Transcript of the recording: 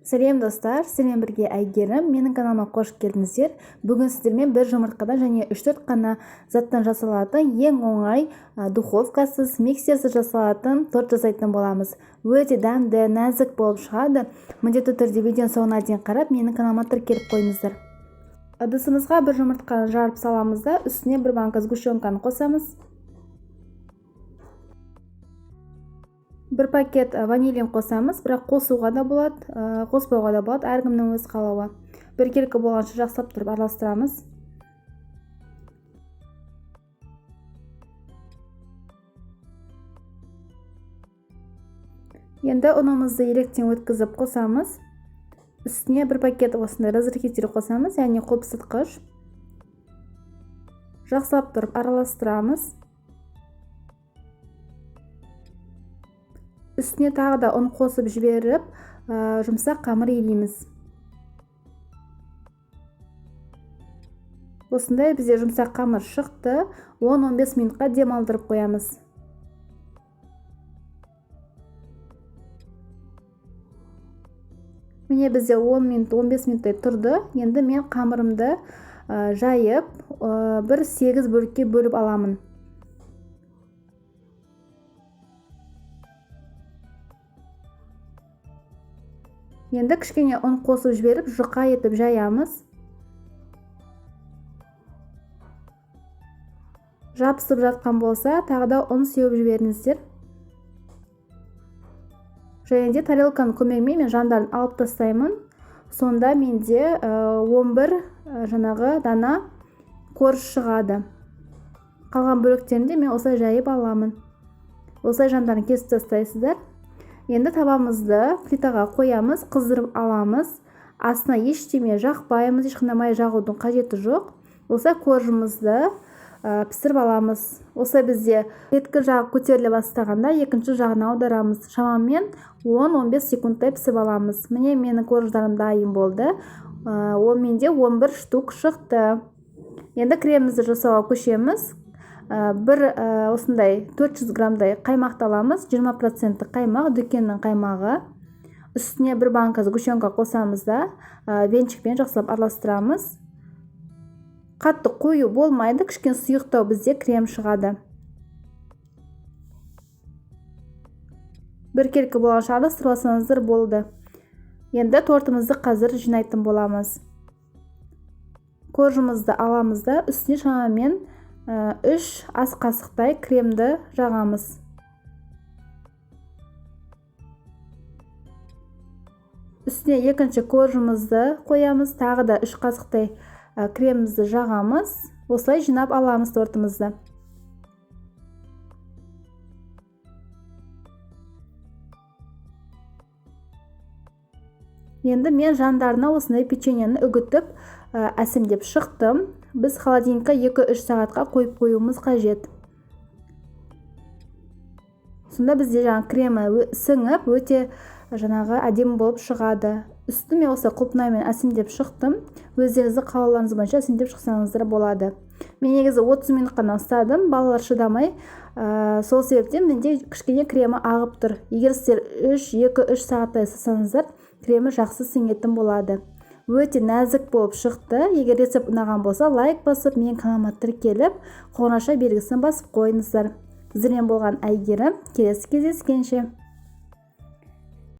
Сәлем достар, сіздермен бірге Әйгерім. Менің каналыма қош келдіңіздер. Бүгін сіздермен бір жұмыртқадан және 3-4 қана заттан жасалатын ең оңай духовкасыз, миксерсіз жасалатын торт жасайтын боламыз. Өте дәмді, нәзік болып шығады. Міндетті түрде видеоның соңына дейін қарап, менің каналыма тіркеліп қойыңыздар. Ыдысымызға бір жұмыртқаны жарып саламыз да, үстіне бір банка сгущенканы қосамыз. Бір пакет ванилин қосамыз, бірақ қосуға да болады, қоспауға да болады, әркімнің өз қалауы. Біркелкі болғанша жақсылап тұрып араластырамыз. Енді ұнымызды електен өткізіп қосамыз. Үстіне бір пакет осындай разрыхлитель қосамыз, яғни қопсытқыш. Жақсылап тұрып араластырамыз. Үстіне тағы да ұн қосып жіберіп, жұмсақ қамыр илейміз. Осындай бізде жұмсақ қамыр шықты. 10-15 минутқа демалдырып қоямыз. Міне бізде 10 минут, 15 минуттай тұрды. Енді мен қамырымды жайып, бір 8 бөлікке бөліп аламын. Енді кішкене ұн қосып жіберіп, жұқа етіп жаямыз. Жабысып жатқан болса, тағы да ұн сеуіп жіберіңіздер. Және де тарелканың көмегімен мен жандарын алып тастаймын. Сонда менде 11 жаңағы дана корж шығады. Қалған бөліктерін де мен осылай жайып аламын. Осылай жандарын кесіп тастайсыздар. Енді табамызды плитаға қоямыз, қыздырып аламыз. Астына ештеме жақпаймыз, ешқандай май жағудың қажеті жоқ. Осылай коржымызды пісіріп аламыз. Осылай бізде беткі жағы көтеріле бастағанда екінші жағына аударамыз. Шамамен 10-15 секундтай пісіп аламыз. Міне менің корждарым дайын болды. Ол менде 11 штук шықты. Енді кремімізді жасауға көшеміз. Бір осындай 400 граммдай қаймақты аламыз, жиырма проценттік қаймақ, дүкеннің қаймағы. Үстіне бір банка сгущенка қосамыз да, венчикпен жақсылап араластырамыз. Қатты қою болмайды, кішкене сұйықтау бізде крем шығады. Біркелкі болғанша араластырып алсаңыздар болды. Енді тортымызды қазір жинайтын боламыз. Коржымызды аламыз да, үстіне шамамен 3 ас қасықтай кремді жағамыз. Үстіне екінші коржымызды қоямыз, тағы да 3 қасықтай кремімізді жағамыз. Осылай жинап аламыз тортымызды. Енді мен жандарына осындай печеньені үгітіп, әсемдеп шықтым. Біз холодильникке екі-үш сағатқа қойып қоюымыз қажет. Сонда бізде жаңа кремі сіңіп, өте жаңағы әдемі болып шығады. Үстін мен осы құлпынаймен әсемдеп шықтым. Өздеріңіздің қалауларыңыз бойынша әсемдеп шықсаңыздар болады. Мен негізі 30 минут қана ұстадым, балалар шыдамай. Сол себептен менде кішкене кремі ағып тұр. Егер сіздер екі-үш сағаттай ұстасаңыздар, кремі жақсы сіңетін болады. Өте нәзік болып шықты. Егер рецепт ұнаған болса, лайк басып, менің каналыма тіркеліп, қоңырауша белгісін басып қойыңыздар. Сіздермен болған Әйгерім. Келесі кездескенше.